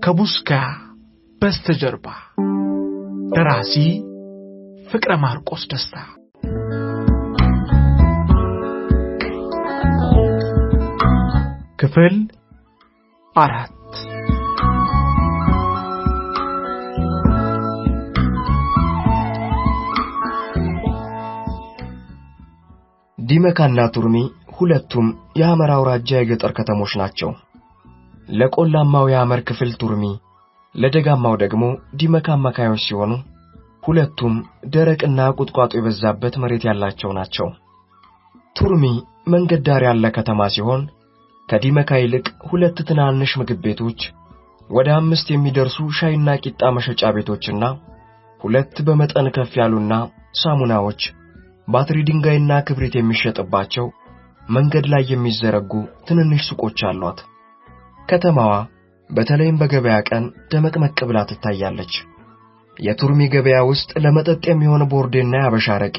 ከቡስካ በስተጀርባ። ደራሲ ፍቅረ ማርቆስ ደስታ። ክፍል 4። ዲመካና ቱርሚ ሁለቱም የሐመር አውራጃ የገጠር ከተሞች ናቸው። ለቆላማው የሐመር ክፍል ቱርሚ፣ ለደጋማው ደግሞ ዲመካ አማካዮች ሲሆኑ ሁለቱም ደረቅና ቁጥቋጦ የበዛበት መሬት ያላቸው ናቸው። ቱርሚ መንገድ ዳር ያለ ከተማ ሲሆን ከዲመካ ይልቅ ሁለት ትናንሽ ምግብ ቤቶች፣ ወደ 5 የሚደርሱ ሻይና ቂጣ መሸጫ ቤቶችና ሁለት በመጠን ከፍ ያሉና ሳሙናዎች፣ ባትሪ ድንጋይና ክብሪት የሚሸጥባቸው መንገድ ላይ የሚዘረጉ ትንንሽ ሱቆች አሏት። ከተማዋ በተለይም በገበያ ቀን ደመቅመቅ ብላ ትታያለች። የቱርሚ ገበያ ውስጥ ለመጠጥ የሚሆን ቦርዴና ያበሻ አረቄ፣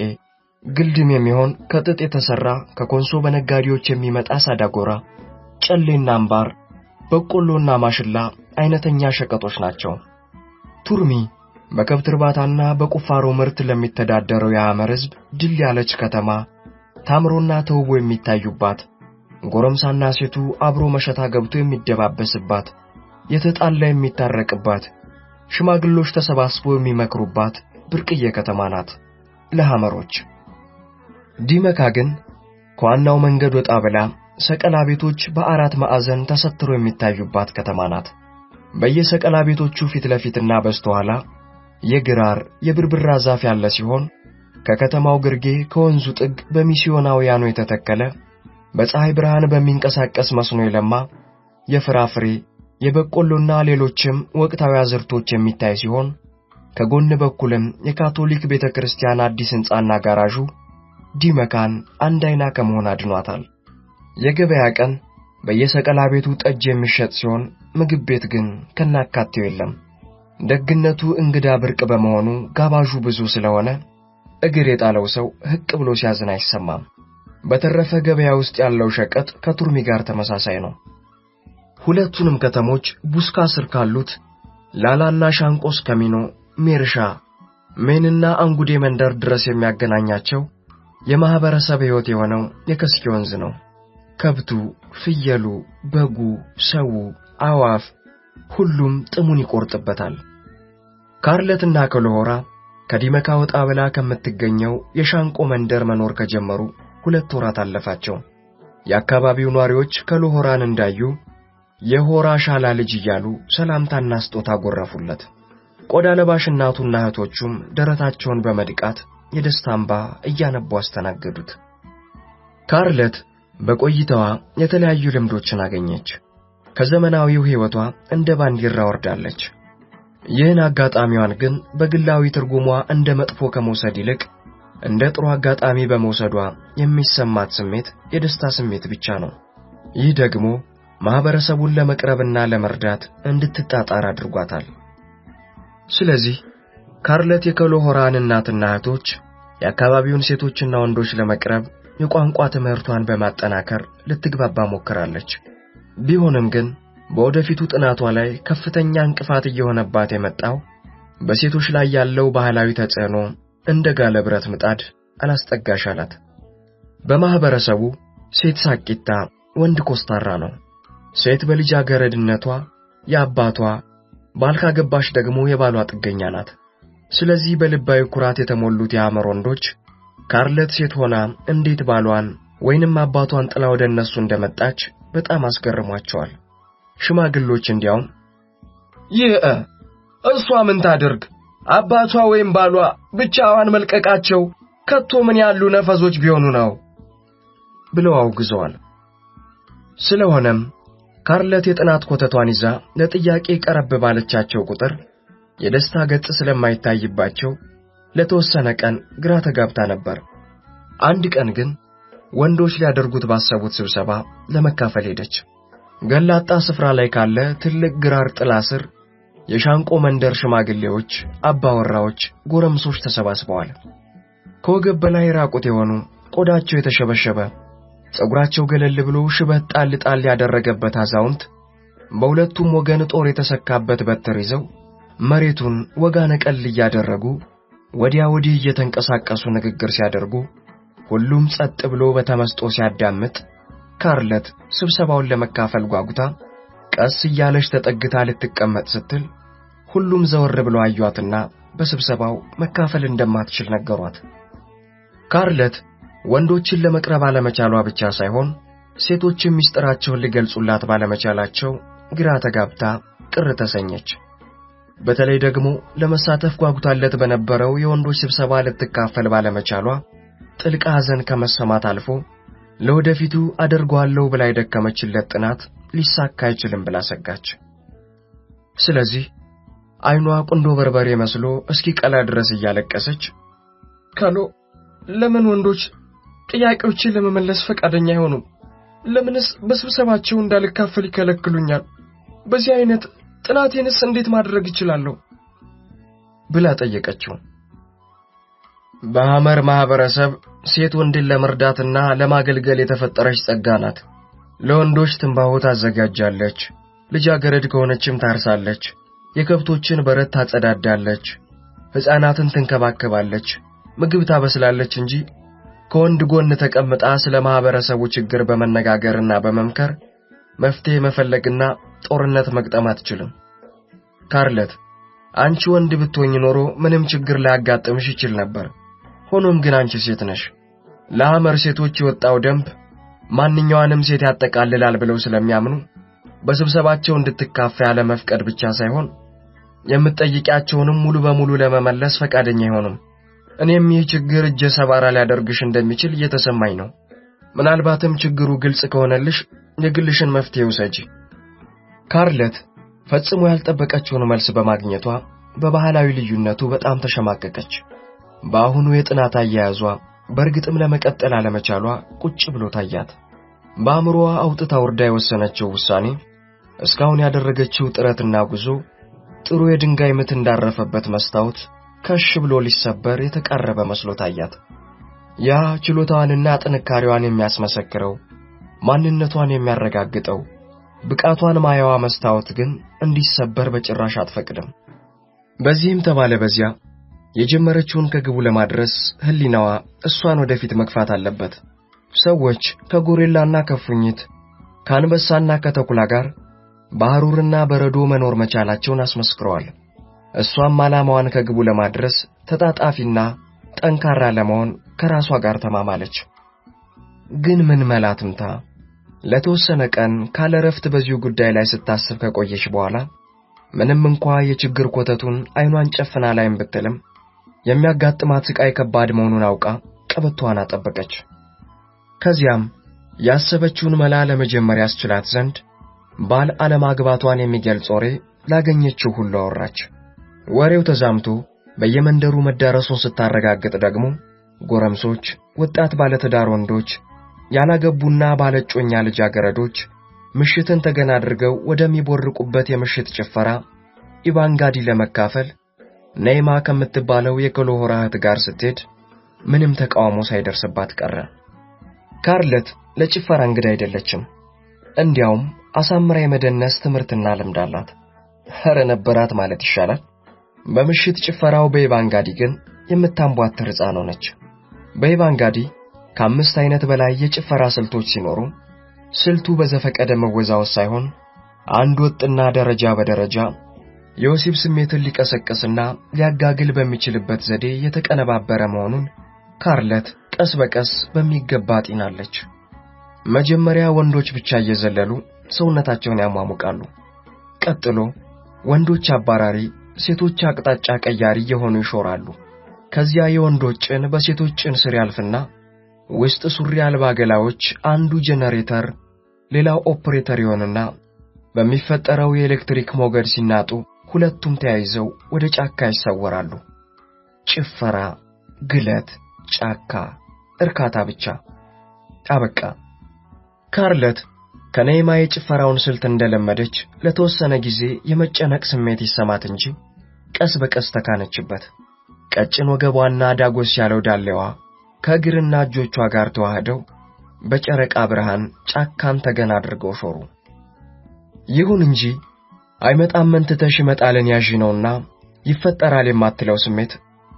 ግልድም የሚሆን ከጥጥ የተሰራ ከኮንሶ በነጋዴዎች የሚመጣ ሳዳጎራ፣ ጨሌና አምባር፣ በቆሎና ማሽላ አይነተኛ ሸቀጦች ናቸው። ቱርሚ በከብት እርባታና በቁፋሮ ምርት ለሚተዳደረው የሐመር ሕዝብ ድል ያለች ከተማ፣ ታምሮና ተውቦ የሚታዩባት፣ ጎረምሳና ሴቱ አብሮ መሸታ ገብቶ የሚደባበስባት፣ የተጣላ የሚታረቅባት፣ ሽማግሎች ተሰባስበው የሚመክሩባት ብርቅዬ ከተማ ናት ለሐመሮች። ዲመካ ግን ከዋናው መንገድ ወጣ ብላ ሰቀላ ቤቶች በአራት ማዕዘን ተሰትሮ የሚታዩባት ከተማ ናት። በየሰቀላ ቤቶቹ ፊት ለፊትና በስተኋላ የግራር የብርብራ ዛፍ ያለ ሲሆን ከከተማው ግርጌ ከወንዙ ጥግ በሚስዮናውያኑ የተተከለ በፀሐይ ብርሃን በሚንቀሳቀስ መስኖ የለማ የፍራፍሬ የበቆሎና ሌሎችም ወቅታዊ አዝርቶች የሚታይ ሲሆን ከጎን በኩልም የካቶሊክ ቤተክርስቲያን አዲስ ሕንጻና ጋራዡ ዲመካን አንድ አይና ከመሆን አድኗታል። የገበያ ቀን በየሰቀላ ቤቱ ጠጅ የሚሸጥ ሲሆን ምግብ ቤት ግን ከናካቴው የለም። ደግነቱ እንግዳ ብርቅ በመሆኑ ጋባዡ ብዙ ስለሆነ እግር የጣለው ሰው ህቅ ብሎ ሲያዝን አይሰማም። በተረፈ ገበያ ውስጥ ያለው ሸቀጥ ከቱርሚ ጋር ተመሳሳይ ነው። ሁለቱንም ከተሞች ቡስካ ስር ካሉት ላላና ሻንቆስ ከሚኖ፣ ሜርሻ፣ ሜንና አንጉዴ መንደር ድረስ የሚያገናኛቸው የማህበረሰብ ሕይወት የሆነው የከስኪ ወንዝ ነው። ከብቱ፣ ፍየሉ፣ በጉ፣ ሰው፣ አዋፍ ሁሉም ጥሙን ይቆርጥበታል። ካርለትና ከሎሆራ ከዲመካ ወጣ ብላ ከምትገኘው የሻንቆ መንደር መኖር ከጀመሩ 2 ወራት አለፋቸው። የአካባቢው ኗሪዎች ከሎሆራን እንዳዩ የሆራ ሻላ ልጅ እያሉ ሰላምታና ስጦታ ጎረፉለት። ቆዳ ለባሽ እናቱና እህቶቹም ደረታቸውን በመድቃት የደስታ እንባ እያነቡ አስተናገዱት። ካርለት በቆይታዋ የተለያዩ ልምዶችን አገኘች። ከዘመናዊው ሕይወቷ እንደ ባንዲራ ወርዳለች። ይህን አጋጣሚዋን ግን በግላዊ ትርጉሟ እንደ መጥፎ ከመውሰድ ይልቅ እንደ ጥሩ አጋጣሚ በመውሰዷ የሚሰማት ስሜት የደስታ ስሜት ብቻ ነው። ይህ ደግሞ ማህበረሰቡን ለመቅረብና ለመርዳት እንድትጣጣር አድርጓታል። ስለዚህ ካርለት የከሎሆራን እናትና እህቶች የአካባቢውን ሴቶችና ወንዶች ለመቅረብ የቋንቋ ትምህርቷን በማጠናከር ልትግባባ ሞክራለች። ቢሆንም ግን በወደፊቱ ጥናቷ ላይ ከፍተኛ እንቅፋት እየሆነባት የመጣው በሴቶች ላይ ያለው ባህላዊ ተጽዕኖ እንደ ጋለ ብረት ምጣድ አላስጠጋሽ አላት። በማህበረሰቡ ሴት ሳቂታ ወንድ ኮስታራ ነው። ሴት በልጃገረድነቷ የአባቷ፣ ባል ካገባሽ ደግሞ የባሏ ጥገኛ ናት። ስለዚህ በልባዊ ኩራት የተሞሉት የሐመር ወንዶች ካርለት ሴት ሆና እንዴት ባሏን ወይንም አባቷን ጥላ ወደ እነሱ እንደመጣች በጣም አስገርሟቸዋል። ሽማግሎች እንዲያውም ይህ እሷ ምን ታድርግ፣ አባቷ ወይም ባሏ ብቻዋን መልቀቃቸው ከቶ ምን ያሉ ነፈዞች ቢሆኑ ነው ብለው አውግዘዋል። ስለሆነም ካርለት የጥናት ኮተቷን ይዛ ለጥያቄ ቀረብ ባለቻቸው ቁጥር የደስታ ገጽ ስለማይታይባቸው ለተወሰነ ቀን ግራ ተጋብታ ነበር። አንድ ቀን ግን ወንዶች ሊያደርጉት ባሰቡት ስብሰባ ለመካፈል ሄደች። ገላጣ ስፍራ ላይ ካለ ትልቅ ግራር ጥላ ስር የሻንቆ መንደር ሽማግሌዎች፣ አባወራዎች፣ ጎረምሶች ተሰባስበዋል። ከወገብ በላይ ራቁት የሆኑ ቆዳቸው የተሸበሸበ ፀጉራቸው ገለል ብሎ ሽበት ጣል ጣል ያደረገበት አዛውንት በሁለቱም ወገን ጦር የተሰካበት በትር ይዘው መሬቱን ወጋ ነቀል እያደረጉ ወዲያ ወዲህ እየተንቀሳቀሱ ንግግር ሲያደርጉ ሁሉም ጸጥ ብሎ በተመስጦ ሲያዳምጥ ካርለት ስብሰባውን ለመካፈል ጓጉታ ቀስ እያለች ተጠግታ ልትቀመጥ ስትል ሁሉም ዘወር ብለው አዩአትና በስብሰባው መካፈል እንደማትችል ነገሯት። ካርለት ወንዶችን ለመቅረብ አለመቻሏ ብቻ ሳይሆን ሴቶችም ምስጢራቸውን ሊገልጹላት ባለመቻላቸው ግራ ተጋብታ ቅር ተሰኘች። በተለይ ደግሞ ለመሳተፍ ጓጉታለት በነበረው የወንዶች ስብሰባ ልትካፈል ባለመቻሏ ጥልቅ ሐዘን ከመሰማት አልፎ ለወደፊቱ አደርገዋለሁ ብላ የደከመችለት ጥናት ሊሳካ አይችልም ብላ ሰጋች። ስለዚህ አይኗ ቁንዶ በርበሬ መስሎ እስኪቀላ ድረስ እያለቀሰች ካሎ፣ ለምን ወንዶች ጥያቄዎችን ለመመለስ ፈቃደኛ አይሆኑም? ለምንስ በስብሰባቸው እንዳልካፈል ይከለክሉኛል? በዚህ አይነት ጥናቴንስ እንዴት ማድረግ እችላለሁ? ብላ ጠየቀችው። በሐመር ማህበረሰብ ሴት ወንድን ለመርዳትና ለማገልገል የተፈጠረች ጸጋ ናት። ለወንዶች ትንባሆ ታዘጋጃለች፣ ልጃገረድ ከሆነችም ታርሳለች፣ የከብቶችን በረት ታጸዳዳለች፣ ሕፃናትን ትንከባከባለች፣ ምግብ ታበስላለች እንጂ ከወንድ ጎን ተቀምጣ ስለ ማህበረሰቡ ችግር በመነጋገርና በመምከር መፍትሄ መፈለግና ጦርነት መግጠም አትችልም። ካርለት፣ አንቺ ወንድ ብትሆኚ ኖሮ ምንም ችግር ላያጋጥምሽ ይችል ነበር። ሆኖም ግን አንቺ ሴት ነሽ። ለሐመር ሴቶች የወጣው ደንብ ማንኛዋንም ሴት ያጠቃልላል ብለው ስለሚያምኑ በስብሰባቸው እንድትካፈይ ያለመፍቀድ ብቻ ሳይሆን የምትጠይቂያቸውንም ሙሉ በሙሉ ለመመለስ ፈቃደኛ አይሆኑም። እኔም ይህ ችግር እጀ ሰባራ ሊያደርግሽ እንደሚችል እየተሰማኝ ነው። ምናልባትም ችግሩ ግልጽ ከሆነልሽ የግልሽን መፍትሄ ውሰጂ። ካርለት ፈጽሞ ያልጠበቀችውን መልስ በማግኘቷ በባህላዊ ልዩነቱ በጣም ተሸማቀቀች። በአሁኑ የጥናት አያያዟ በእርግጥም ለመቀጠል አለመቻሏ ቁጭ ብሎ ታያት። በአእምሮዋ አውጥታ ወርዳ የወሰነችው ውሳኔ እስካሁን ያደረገችው ጥረትና ጉዞ ጥሩ የድንጋይ ምት እንዳረፈበት መስታወት ከሽ ብሎ ሊሰበር የተቃረበ መስሎ ታያት። ያ ችሎታዋንና ጥንካሬዋን የሚያስመሰክረው ማንነቷን የሚያረጋግጠው ብቃቷን ማያዋ መስታወት ግን እንዲሰበር በጭራሽ አትፈቅድም። በዚህም ተባለ በዚያ የጀመረችውን ከግቡ ለማድረስ ሕሊናዋ እሷን ወደፊት መግፋት አለበት። ሰዎች ከጎሪላና ከፉኝት ከአንበሳና ከተኩላ ጋር በሐሩርና በረዶ መኖር መቻላቸውን አስመስክረዋል። እሷም ዓላማዋን ከግቡ ለማድረስ ተጣጣፊና ጠንካራ ለመሆን ከራሷ ጋር ተማማለች። ግን ምን መላትምታ ለተወሰነ ቀን ካለ እረፍት በዚሁ ጉዳይ ላይ ስታስብ ከቆየች በኋላ ምንም እንኳ የችግር ኮተቱን አይኗን ጨፍና ላይም ብትልም የሚያጋጥማት ስቃይ ከባድ መሆኑን አውቃ ቀበቶዋን አጠበቀች። ከዚያም ያሰበችውን መላ ለመጀመር ያስችላት ዘንድ ባል አለማግባቷን የሚገልጽ ወሬ ላገኘችው ሁሉ አወራች። ወሬው ተዛምቶ በየመንደሩ መዳረሱን ስታረጋግጥ ደግሞ ጎረምሶች፣ ወጣት ባለትዳር ወንዶች፣ ያላገቡና ባለጮኛ ልጃገረዶች ምሽትን ተገና አድርገው ወደሚቦርቁበት የምሽት ጭፈራ ኢባንጋዲ ለመካፈል ነይማ ከምትባለው የኮሎሆራ እህት ጋር ስትሄድ ምንም ተቃውሞ ሳይደርስባት ቀረ። ካርለት ለጭፈራ እንግዳ አይደለችም። እንዲያውም አሳምራ የመደነስ ትምህርትና ልምድ አላት። ኧረ ነበራት ማለት ይሻላል። በምሽት ጭፈራው በኢባንጋዲ ግን የምታንቧትር ሕፃን ሆነች። በኢባንጋዲ ከ5 አይነት በላይ የጭፈራ ስልቶች ሲኖሩ ስልቱ በዘፈቀደ መወዛወዝ ሳይሆን አንድ ወጥና ደረጃ በደረጃ የወሲብ ስሜትን ሊቀሰቅስና ሊያጋግል በሚችልበት ዘዴ የተቀነባበረ መሆኑን ካርለት ቀስ በቀስ በሚገባ አጢናለች። መጀመሪያ ወንዶች ብቻ እየዘለሉ ሰውነታቸውን ያሟሙቃሉ። ቀጥሎ ወንዶች አባራሪ፣ ሴቶች አቅጣጫ ቀያሪ የሆኑ ይሾራሉ። ከዚያ የወንዶች ጭን በሴቶች ጭን ስር ያልፍና ውስጥ ሱሪ አልባ ገላዎች አንዱ ጄነሬተር ሌላው ኦፕሬተር ይሆንና በሚፈጠረው የኤሌክትሪክ ሞገድ ሲናጡ ሁለቱም ተያይዘው ወደ ጫካ ይሰወራሉ። ጭፈራ፣ ግለት፣ ጫካ፣ እርካታ ብቻ። አበቃ። ካርለት ከነይማ የጭፈራውን ስልት እንደለመደች ለተወሰነ ጊዜ የመጨነቅ ስሜት ይሰማት እንጂ ቀስ በቀስ ተካነችበት። ቀጭን ወገቧና ዳጎስ ያለው ዳሌዋ ከእግርና እጆቿ ጋር ተዋህደው በጨረቃ ብርሃን ጫካን ተገና አድርገው ሾሩ። ይሁን እንጂ አይመጣም መንትተሽ ይመጣልን ያዢ ነውና ይፈጠራል የማትለው ስሜት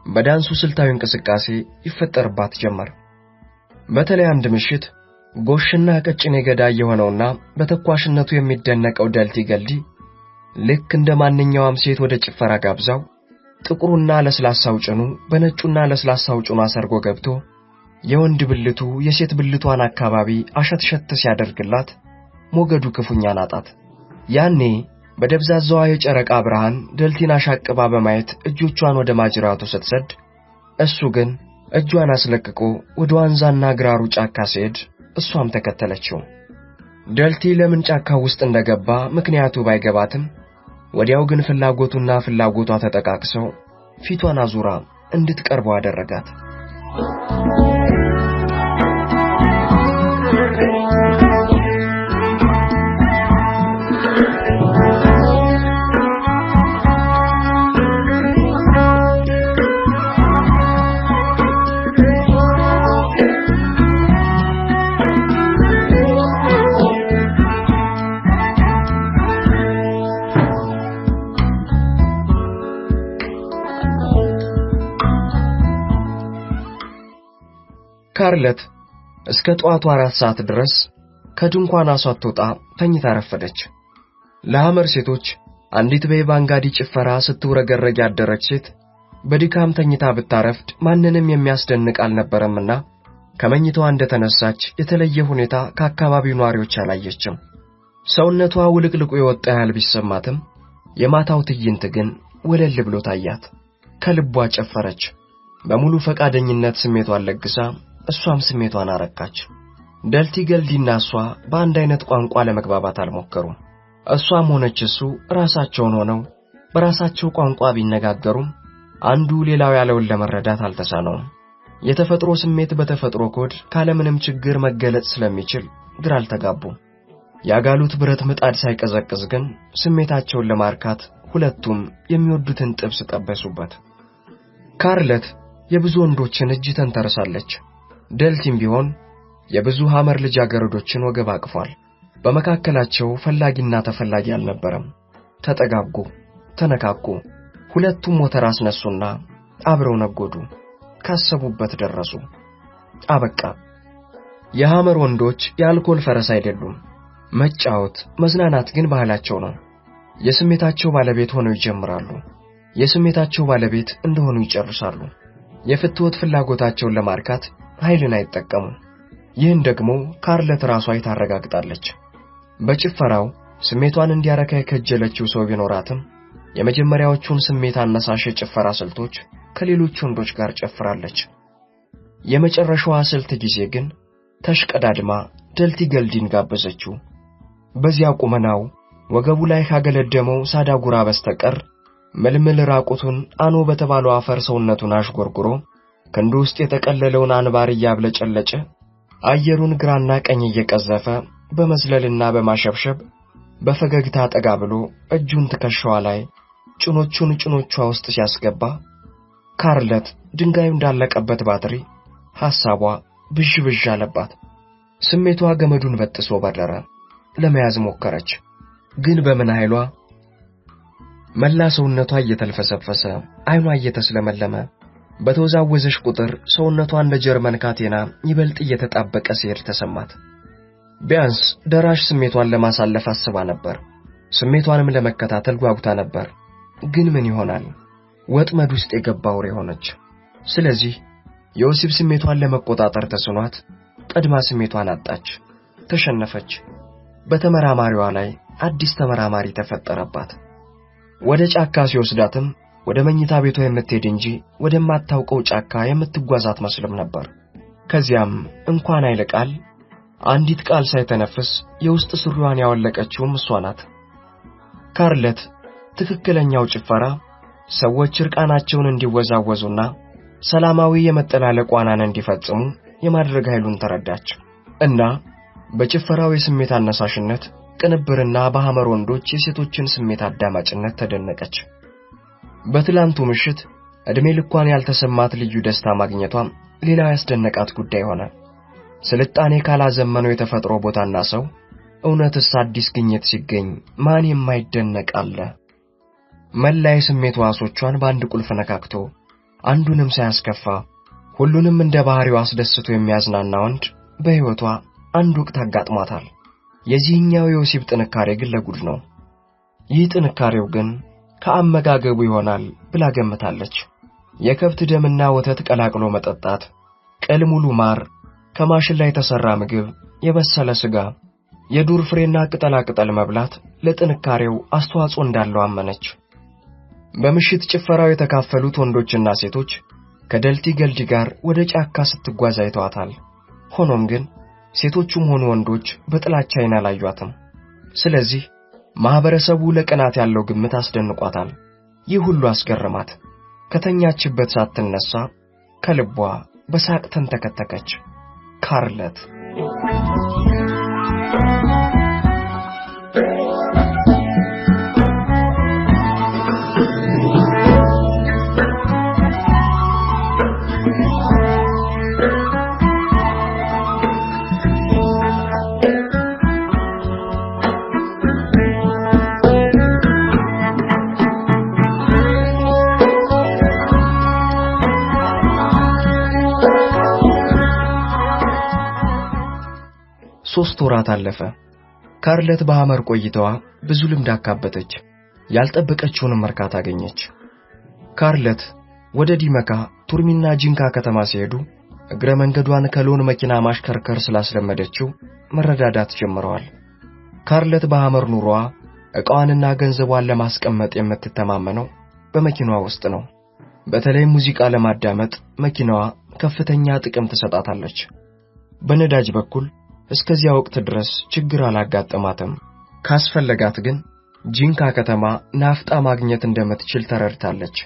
በዳንሱ ስልታዊ እንቅስቃሴ ይፈጠርባት ጀመር። በተለይ አንድ ምሽት ጎሽና ቀጭኔ ገዳይ የሆነውና በተኳሽነቱ የሚደነቀው ደልቲ ገልዲ ልክ እንደ ማንኛውም ሴት ወደ ጭፈራ ጋብዛው ጥቁሩና ለስላሳው ጭኑ በነጩና ለስላሳው ጭኗ ሰርጎ ገብቶ የወንድ ብልቱ የሴት ብልቷን አካባቢ አሸትሸት ሲያደርግላት ሞገዱ ክፉኛ ናጣት። ያኔ በደብዛዛዋ የጨረቃ ብርሃን ደልቲን አሻቅባ በማየት እጆቿን ወደ ማጅራቱ ስትሰድ፣ እሱ ግን እጇን አስለቅቆ ወደ ዋንዛና ግራሩ ጫካ ሲሄድ እሷም ተከተለችው። ደልቲ ለምን ጫካ ውስጥ እንደገባ ምክንያቱ ባይገባትም ወዲያው ግን ፍላጎቱና ፍላጎቷ ተጠቃቅሰው ፊቷን አዙራ እንድትቀርበው አደረጋት። ካርለት እስከ ጠዋቱ 4 ሰዓት ድረስ ከድንኳኗ ሳትወጣ ተኝታ ረፈደች። ለሐመር ሴቶች አንዲት በኢቫንጋዲ ጭፈራ ስትውረገረግ ያደረች ሴት በድካም ተኝታ ብታረፍድ ማንንም የሚያስደንቅ አልነበረምና ከመኝታዋ እንደተነሳች የተለየ ሁኔታ ከአካባቢው ነዋሪዎች አላየችም። ሰውነቷ ውልቅልቁ የወጣ ያህል ቢሰማትም የማታው ትዕይንት ግን ወለል ብሎ ታያት። ከልቧ ጨፈረች። በሙሉ ፈቃደኝነት ስሜቷን ለግሳ እሷም ስሜቷን አረካች። ደልቲ ገልዲና እሷ በአንድ አይነት ቋንቋ ለመግባባት አልሞከሩም። እሷም ሆነች እሱ ራሳቸውን ሆነው በራሳቸው ቋንቋ ቢነጋገሩም አንዱ ሌላው ያለውን ለመረዳት አልተሳነውም። የተፈጥሮ ስሜት በተፈጥሮ ኮድ ካለምንም ችግር መገለጽ ስለሚችል ግራ አልተጋቡም። ያጋሉት ብረት ምጣድ ሳይቀዘቅዝ ግን ስሜታቸውን ለማርካት ሁለቱም የሚወዱትን ጥብስ ጠበሱበት። ካርለት የብዙ ወንዶችን እጅ ተንተርሳለች። ደልቲም ቢሆን የብዙ ሐመር ልጃገረዶችን ወገብ አቅፏል። በመካከላቸው ፈላጊና ተፈላጊ አልነበረም። ተጠጋጉ፣ ተነካኩ። ሁለቱም ሞተር አስነሱና አብረው ነጎዱ። ካሰቡበት ደረሱ። አበቃ። የሐመር ወንዶች የአልኮል ፈረስ አይደሉም። መጫወት፣ መዝናናት ግን ባህላቸው ነው። የስሜታቸው ባለቤት ሆነው ይጀምራሉ። የስሜታቸው ባለቤት እንደሆኑ ይጨርሳሉ። የፍትወት ፍላጎታቸውን ለማርካት ኃይልን አይጠቀሙም። ይህን ደግሞ ካርለት ራሷ ታረጋግጣለች። በጭፈራው ስሜቷን እንዲያረካ የከጀለችው ሰው ቢኖራትም የመጀመሪያዎቹን ስሜት አነሳሽ የጭፈራ ስልቶች ከሌሎች ወንዶች ጋር ጨፍራለች። የመጨረሻዋ ስልት ጊዜ ግን ተሽቀዳድማ ደልቲ ገልዲን ጋበዘችው። በዚያ ቁመናው ወገቡ ላይ ካገለደመው ሳዳጉራ በስተቀር ምልምል ራቁቱን አኖ በተባለው አፈር ሰውነቱን አሽጎርጉሮ ክንዱ ውስጥ የተቀለለውን አንባር እያብለጨለጨ አየሩን ግራና ቀኝ እየቀዘፈ በመዝለልና በማሸብሸብ በፈገግታ ጠጋ ብሎ እጁን ትከሻዋ ላይ ጭኖቹን ጭኖቿ ውስጥ ሲያስገባ ካርለት ድንጋዩ እንዳለቀበት ባትሪ ሐሳቧ ብዥ ብዥ አለባት። ስሜቷ ገመዱን በጥሶ በረረ። ለመያዝ ሞከረች፣ ግን በምን ኃይሏ መላ ሰውነቷ እየተልፈሰፈሰ አይኗ እየተስለመለመ በተወዛወዘሽ ቁጥር ሰውነቷ እንደ ጀርመን ካቴና ይበልጥ እየተጣበቀ ሲሄድ ተሰማት። ቢያንስ ደራሽ ስሜቷን ለማሳለፍ አስባ ነበር። ስሜቷንም ለመከታተል ጓጉታ ነበር። ግን ምን ይሆናል፣ ወጥመድ ውስጥ የገባ አውሬ ሆነች። ስለዚህ የወሲብ ስሜቷን ለመቆጣጠር ተስኗት ቀድማ ስሜቷን አጣች፣ ተሸነፈች። በተመራማሪዋ ላይ አዲስ ተመራማሪ ተፈጠረባት። ወደ ጫካ ሲወስዳትም ወደ መኝታ ቤቷ የምትሄድ እንጂ ወደማታውቀው ጫካ የምትጓዝ አትመስልም ነበር። ከዚያም እንኳን አይለቃል አንዲት ቃል ሳይተነፍስ የውስጥ ሱሪዋን ያወለቀችውም እሷ ናት። ካርለት ትክክለኛው ጭፈራ ሰዎች እርቃናቸውን እንዲወዛወዙና ሰላማዊ የመጠላለቅ ዋናን እንዲፈጽሙ የማድረግ ኃይሉን ተረዳች እና በጭፈራው የስሜት አነሳሽነት ቅንብርና በሐመር ወንዶች የሴቶችን ስሜት አዳማጭነት ተደነቀች። በትላንቱ ምሽት ዕድሜ ልኳን ያልተሰማት ልዩ ደስታ ማግኘቷ ሌላው ያስደነቃት ጉዳይ ሆነ። ስልጣኔ ካላዘመነው የተፈጥሮ ቦታና ሰው እውነትስ አዲስ ግኝት ሲገኝ ማን የማይደነቅ አለ? መላ የስሜት ሕዋሶቿን በአንድ ቁልፍ ነካክቶ አንዱንም ሳያስከፋ ሁሉንም እንደ ባህሪው አስደስቶ የሚያዝናና ወንድ በሕይወቷ አንድ ወቅት አጋጥሟታል። የዚህኛው የወሲብ ጥንካሬ ግን ለጉድ ነው። ይህ ጥንካሬው ግን ከአመጋገቡ ይሆናል ብላ ገምታለች። የከብት ደምና ወተት ቀላቅሎ መጠጣት፣ ቅል ሙሉ ማር፣ ከማሽላ የተሰራ ምግብ፣ የበሰለ ስጋ፣ የዱር ፍሬና ቅጠላ ቅጠል መብላት ለጥንካሬው አስተዋጽኦ እንዳለው አመነች። በምሽት ጭፈራው የተካፈሉት ወንዶችና ሴቶች ከደልቲ ገልዲ ጋር ወደ ጫካ ስትጓዝ አይተዋታል። ሆኖም ግን ሴቶቹም ሆኑ ወንዶች በጥላቻ ዓይን አላዩአትም። ስለዚህ ማህበረሰቡ ለቅናት ያለው ግምት አስደንቋታል። ይህ ሁሉ አስገረማት። ከተኛችበት ሳትነሳ ከልቧ በሳቅ ተንተከተከች። ካርለት ሶስት ወራት አለፈ። ካርለት በሐመር ቆይታዋ ብዙ ልምድ አካበተች። ያልጠበቀችውንም እርካታ አገኘች። ካርለት ወደ ዲመካ ቱርሚና ጂንካ ከተማ ሲሄዱ እግረ መንገዷን ከሎን መኪና ማሽከርከር ስላስለመደችው መረዳዳት ጀምረዋል። ካርለት በሐመር ኑሯ ዕቃዋንና ገንዘቧን ለማስቀመጥ የምትተማመነው በመኪናዋ ውስጥ ነው። በተለይ ሙዚቃ ለማዳመጥ መኪናዋ ከፍተኛ ጥቅም ትሰጣታለች። በነዳጅ በኩል እስከዚያ ወቅት ድረስ ችግር አላጋጠማትም። ካስፈለጋት ግን ጂንካ ከተማ ናፍጣ ማግኘት እንደምትችል ተረድታለች።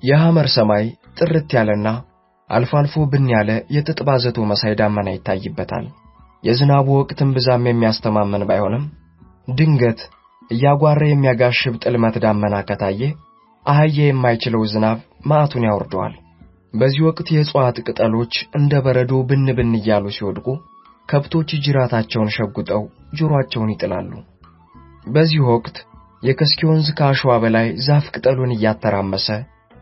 የሐመር ሰማይ ጥርት ያለና አልፎ አልፎ ብን ያለ የጥጥ ባዘቶ መሳይ ዳመና ይታይበታል። የዝናቡ ወቅትም ብዛም የሚያስተማመን ባይሆንም ድንገት እያጓረ የሚያጋሽብ ጥልመት ዳመና ከታየ አህያ የማይችለው ዝናብ መዓቱን ያወርደዋል። በዚህ ወቅት የእጽዋት ቅጠሎች እንደ በረዶ ብን ብን እያሉ ሲወድቁ ከብቶች ጅራታቸውን ሸጉጠው ጆሮአቸውን ይጥላሉ። በዚህ ወቅት የከስኪ ወንዝ ከአሸዋ በላይ ዛፍ ቅጠሉን እያተራመሰ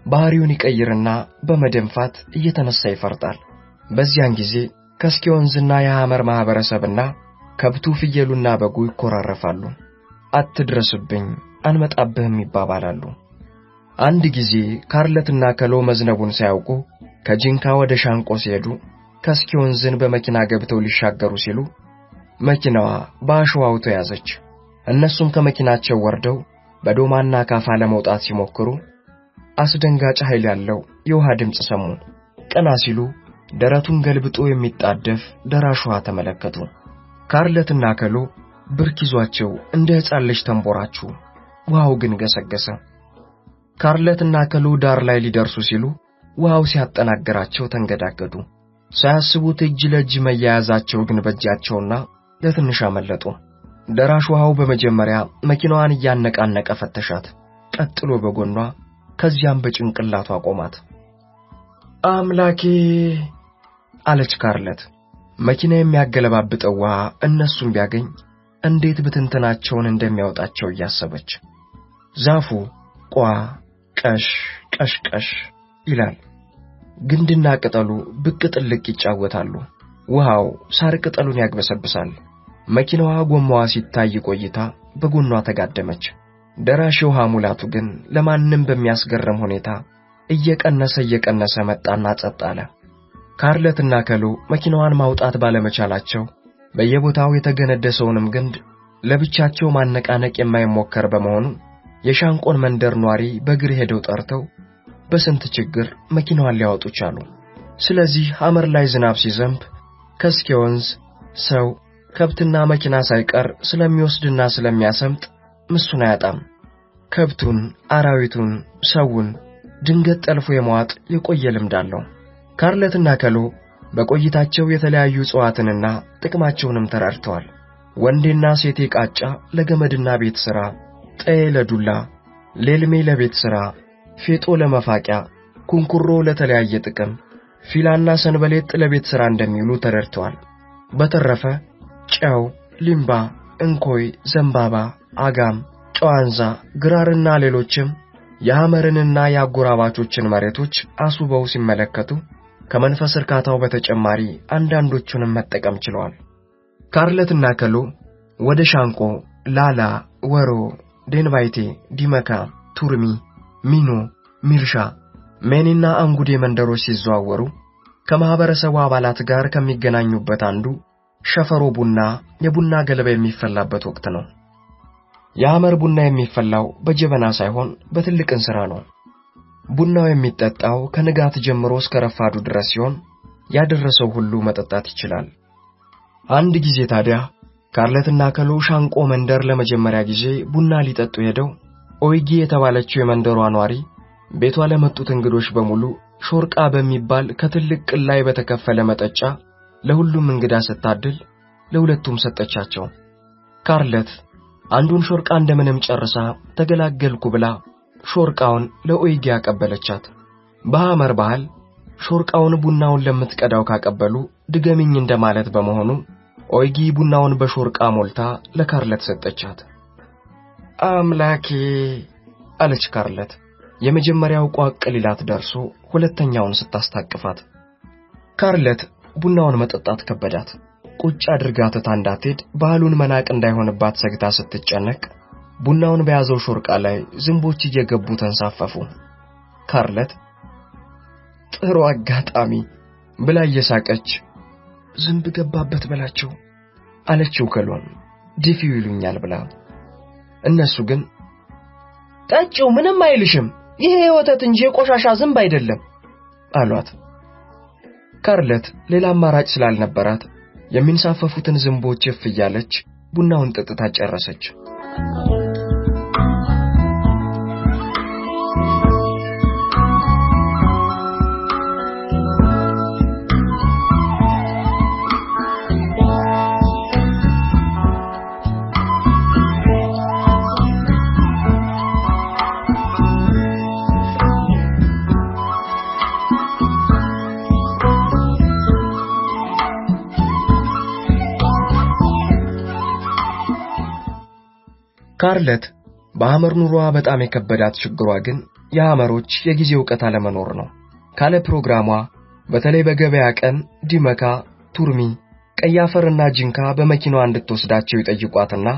ባህሪውን ይቀይርና በመደንፋት እየተነሳ ይፈርጣል። በዚያን ጊዜ ከስኪ ወንዝና የሐመር ማህበረሰብና ከብቱ ፍየሉና በጉ ይኮራረፋሉ። አትድረስብኝ፣ አንመጣብህም ይባባላሉ። አንድ ጊዜ ካርለትና ከሎ መዝነቡን ሳያውቁ ከጂንካ ወደ ሻንቆ ሲሄዱ ከስኪ ወንዝን በመኪና ገብተው ሊሻገሩ ሲሉ መኪናዋ በአሸዋው ተያዘች። እነሱም ከመኪናቸው ወርደው በዶማና ካፋ ለመውጣት ሲሞክሩ አስደንጋጭ ኃይል ያለው የውሃ ድምፅ ሰሙ። ቀና ሲሉ ደረቱን ገልብጦ የሚጣደፍ ደራሽ ውሃ ተመለከቱ። ካርለትና ከሎ ብርክ ይዟቸው እንደ ሕፃን ልጅ ተንቦራችሁ። ውሃው ግን ገሰገሰ። ካርለትና ከሎ ዳር ላይ ሊደርሱ ሲሉ ውሃው ሲያጠናግራቸው ተንገዳገዱ። ሳያስቡት እጅ ለእጅ መያያዛቸው ግን በእጃቸውና ለትንሽ አመለጡ። ደራሽ ውሃው በመጀመሪያ መኪናዋን እያነቃነቀ ፈተሻት፣ ቀጥሎ በጎኗ ከዚያም በጭንቅላቷ ቆማት። አምላኬ አለች ካርለት። መኪና የሚያገለባብጠው ውሃ እነሱን ቢያገኝ እንዴት ብትንትናቸውን እንደሚያወጣቸው እያሰበች ዛፉ ቋ ቀሽ ቀሽ ቀሽ ይላል። ግንድና ቅጠሉ ብቅ ጥልቅ ይጫወታሉ። ውሃው ሳር ቅጠሉን ያግበሰብሳል። መኪናዋ ጎማዋ ሲታይ ቆይታ በጎኗ ተጋደመች። ደራሽ የውሃ ሙላቱ ግን ለማንም በሚያስገርም ሁኔታ እየቀነሰ እየቀነሰ መጣና ጸጥ አለ። ካርለትና ከሎ መኪናዋን ማውጣት ባለመቻላቸው በየቦታው የተገነደሰውንም ግንድ ለብቻቸው ማነቃነቅ የማይሞከር በመሆኑ የሻንቆን መንደር ኗሪ በእግር ሄደው ጠርተው በስንት ችግር መኪናዋን ሊያወጡ ቻሉ። ስለዚህ ሐመር ላይ ዝናብ ሲዘንብ ከስኬ ወንዝ ሰው ከብትና መኪና ሳይቀር ስለሚወስድና ስለሚያሰምጥ ምሱን አያጣም። ከብቱን፣ አራዊቱን፣ ሰውን ድንገት ጠልፎ የመዋጥ የቆየ ልምድ አለው። ካርለትና ከሎ በቆይታቸው የተለያዩ እጽዋትንና ጥቅማቸውንም ተረድተዋል። ወንዴና ሴቴ ቃጫ ለገመድና ቤት ሥራ፣ ጠዬ ለዱላ፣ ሌልሜ ለቤት ሥራ፣ ፌጦ ለመፋቂያ፣ ኩንኩሮ ለተለያየ ጥቅም፣ ፊላና ሰንበሌጥ ለቤት ሥራ እንደሚውሉ ተረድተዋል። በተረፈ ጨው ሊምባ፣ እንኮይ፣ ዘንባባ፣ አጋም፣ ጨዋንዛ፣ ግራርና ሌሎችም የሐመርንና የአጎራባቾችን መሬቶች አስውበው ሲመለከቱ ከመንፈስ እርካታው በተጨማሪ አንዳንዶቹንም መጠቀም ችለዋል። ካርለትና ከሎ ወደ ሻንቆ፣ ላላ፣ ወሮ፣ ዴንባይቴ፣ ዲመካ፣ ቱርሚ፣ ሚኖ፣ ሚርሻ፣ ሜኒና አንጉዴ መንደሮች ሲዘዋወሩ ከማህበረሰቡ አባላት ጋር ከሚገናኙበት አንዱ ሸፈሮ ቡና የቡና ገለባ የሚፈላበት ወቅት ነው። የሐመር ቡና የሚፈላው በጀበና ሳይሆን በትልቅ እንስራ ነው። ቡናው የሚጠጣው ከንጋት ጀምሮ እስከ ረፋዱ ድረስ ሲሆን ያደረሰው ሁሉ መጠጣት ይችላል። አንድ ጊዜ ታዲያ ካርለትና ከሎ ሻንቆ መንደር ለመጀመሪያ ጊዜ ቡና ሊጠጡ ሄደው ኦይጊ የተባለችው የመንደሯ ኗሪ ቤቷ ለመጡት እንግዶች በሙሉ ሾርቃ በሚባል ከትልቅ ቅል ላይ በተከፈለ መጠጫ ለሁሉም እንግዳ ስታድል ለሁለቱም ሰጠቻቸው። ካርለት አንዱን ሾርቃ እንደምንም ጨርሳ ተገላገልኩ ብላ ሾርቃውን ለኦይጊ አቀበለቻት። በሐመር ባህል ሾርቃውን ቡናውን ለምትቀዳው ካቀበሉ ድገሚኝ እንደማለት በመሆኑ ኦይጊ ቡናውን በሾርቃ ሞልታ ለካርለት ሰጠቻት። አምላኬ አለች ካርለት የመጀመሪያው ቋቅ ሊላት ደርሶ ሁለተኛውን ስታስታቅፋት። ካርለት ቡናውን መጠጣት ከበዳት። ቁጭ አድርጋ ትታ እንዳትሄድ ባህሉን መናቅ እንዳይሆንባት ሰግታ ስትጨነቅ ቡናውን በያዘው ሾርቃ ላይ ዝንቦች እየገቡ ተንሳፈፉ። ካርለት ጥሩ አጋጣሚ ብላ እየሳቀች ዝንብ ገባበት በላቸው አለችው ከሎን ድፊው ይሉኛል ብላ። እነሱ ግን ጠጪው ምንም አይልሽም፣ ይሄ የወተት እንጂ የቆሻሻ ዝንብ አይደለም አሏት። ካርለት ሌላ አማራጭ ስላልነበራት የሚንሳፈፉትን ዝንቦች እፍ እያለች ቡናውን ጠጥታ ጨረሰች። ካርለት በሐመር ኑሮዋ በጣም የከበዳት ችግሯ ግን የሐመሮች የጊዜ ዕውቀት አለመኖር ነው። ካለ ፕሮግራሟ በተለይ በገበያ ቀን ዲመካ፣ ቱርሚ፣ ቀይ አፈርና ጅንካ በመኪናዋ እንድትወስዳቸው ይጠይቋትና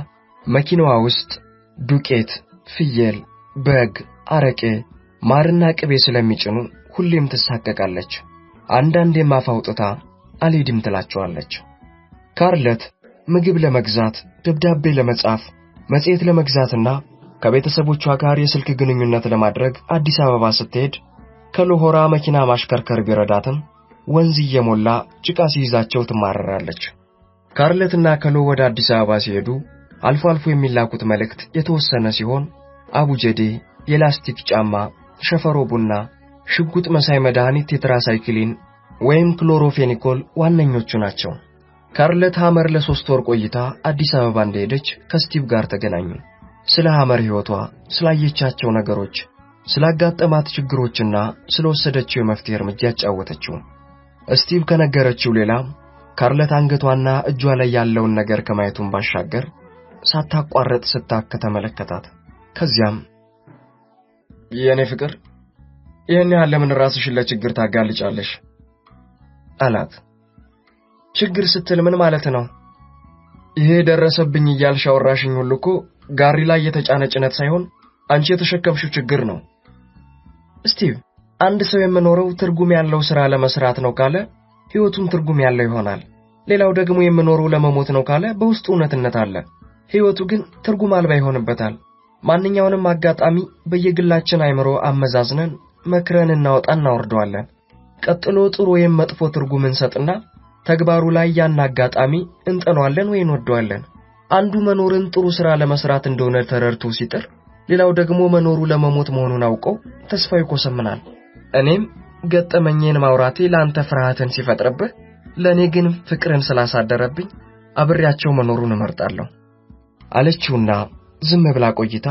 መኪናዋ ውስጥ ዱቄት፣ ፍየል፣ በግ፣ አረቄ፣ ማርና ቅቤ ስለሚጭኑ ሁሌም ትሳቀቃለች። አንዳንዴም አፍ አውጥታ አልሄድም ትላቸዋለች። ካርለት ምግብ ለመግዛት፣ ደብዳቤ ለመጻፍ፣ መጽሔት ለመግዛትና ከቤተሰቦቿ ጋር የስልክ ግንኙነት ለማድረግ አዲስ አበባ ስትሄድ ከሎሆራ መኪና ማሽከርከር ቢረዳትም ወንዝ እየሞላ ጭቃ ሲይዛቸው ትማረራለች። ካርለትና ከሎ ወደ አዲስ አበባ ሲሄዱ አልፎ አልፎ የሚላኩት መልእክት የተወሰነ ሲሆን አቡጀዴ፣ የላስቲክ ጫማ፣ ሸፈሮ ቡና፣ ሽጉጥ መሳይ መድኃኒት ቴትራሳይክሊን ወይም ክሎሮፌኒኮል ዋነኞቹ ናቸው። ካርለት ሐመር ለ3 ወር ቆይታ አዲስ አበባ እንደሄደች ከስቲቭ ጋር ተገናኙ። ስለ ሐመር ሕይወቷ፣ ስላየቻቸው ነገሮች፣ ስላጋጠማት ችግሮችና ስለወሰደችው የመፍትሄ እርምጃ ያጫወተችው። ስቲቭ ከነገረችው ሌላ ካርለት አንገቷና እጇ ላይ ያለውን ነገር ከማየቱን ባሻገር ሳታቋርጥ ስታክ ተመለከታት። ከዚያም የኔ ፍቅር ይህን ያህል ለምን ራስሽን ለችግር ታጋልጫለሽ? አላት። ችግር ስትል ምን ማለት ነው? ይሄ ደረሰብኝ እያልሽ አወራሽኝ ሁሉ እኮ ጋሪ ላይ የተጫነ ጭነት ሳይሆን አንቺ የተሸከምሽው ችግር ነው። ስቲቭ፣ አንድ ሰው የምኖረው ትርጉም ያለው ስራ ለመስራት ነው ካለ ሕይወቱም ትርጉም ያለው ይሆናል። ሌላው ደግሞ የምኖረው ለመሞት ነው ካለ በውስጡ እውነትነት አለ፣ ሕይወቱ ግን ትርጉም አልባ ይሆንበታል። ማንኛውንም አጋጣሚ በየግላችን አይምሮ አመዛዝነን መክረን እናወጣ እናወርደዋለን። ቀጥሎ ጥሩ ወይም መጥፎ ትርጉም እንሰጥና ተግባሩ ላይ ያን አጋጣሚ እንጠሏለን ወይ እንወደዋለን። አንዱ መኖርን ጥሩ ስራ ለመስራት እንደሆነ ተረድቶ ሲጥር፣ ሌላው ደግሞ መኖሩ ለመሞት መሆኑን አውቆ ተስፋው ይኮሰምናል። እኔም ገጠመኝን ማውራቴ ለአንተ ፍርሃትን ሲፈጥርብህ፣ ለእኔ ግን ፍቅርን ስላሳደረብኝ አብሬያቸው መኖሩን እመርጣለሁ አለችውና ዝም ብላ ቆይታ፣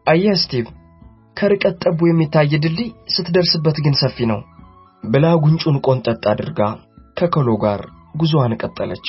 አየህ ስቲቭ፣ ከርቀት ጠቦ የሚታይ ድልድይ ስትደርስበት ግን ሰፊ ነው ብላ ጉንጩን ቆንጠጥ አድርጋ ከከሎ ጋር ጉዞዋን ቀጠለች።